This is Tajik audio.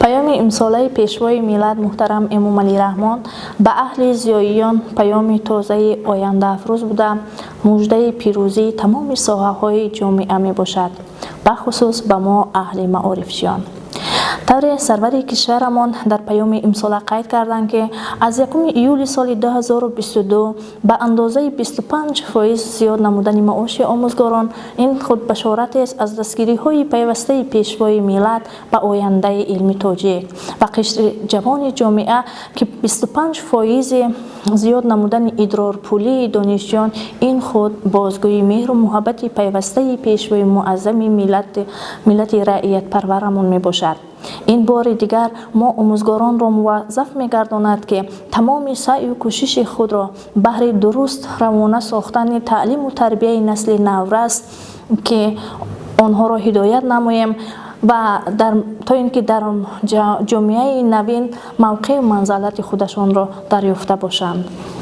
Паёми имсолаи Пешвои миллат муҳтарам Эмомалӣ Раҳмон ба аҳли зиёиён паёми тозаи ояндаафрӯз буда, муждаи пирӯзии тамоми соҳаҳои ҷомеа мебошад, бахусус ба мо, аҳли маорифчиён. Тавре сарвари кишварамон дар паёми имсола қайд карданд, ки аз 1 июли соли 2022 ба андозаи 25% зиёд намудани маоши омӯзгорон, ин худ башоратест аз дастгириҳои пайвастаи Пешвои миллат ба ояндаи илми тоҷик ва қишри ҷавони ҷомеа, ки 25 фоизи зиёд намудани идрорпулии донишҷӯён, ин худ бозгӯи меҳру муҳаббати пайвастаи Пешвои муаззами миллати раиятпарварамон мебошад. Ин бори дигар мо омӯзгоронро муваззаф мегардонад, ки тамоми саъю кӯшиши худро баҳри дуруст равона сохтани таълиму тарбияи насли наврас, ки онҳоро ҳидоят намоем ва то ин ки дар ҷомеаи навин мавқеъу манзалати худашонро дарёфта бошанд.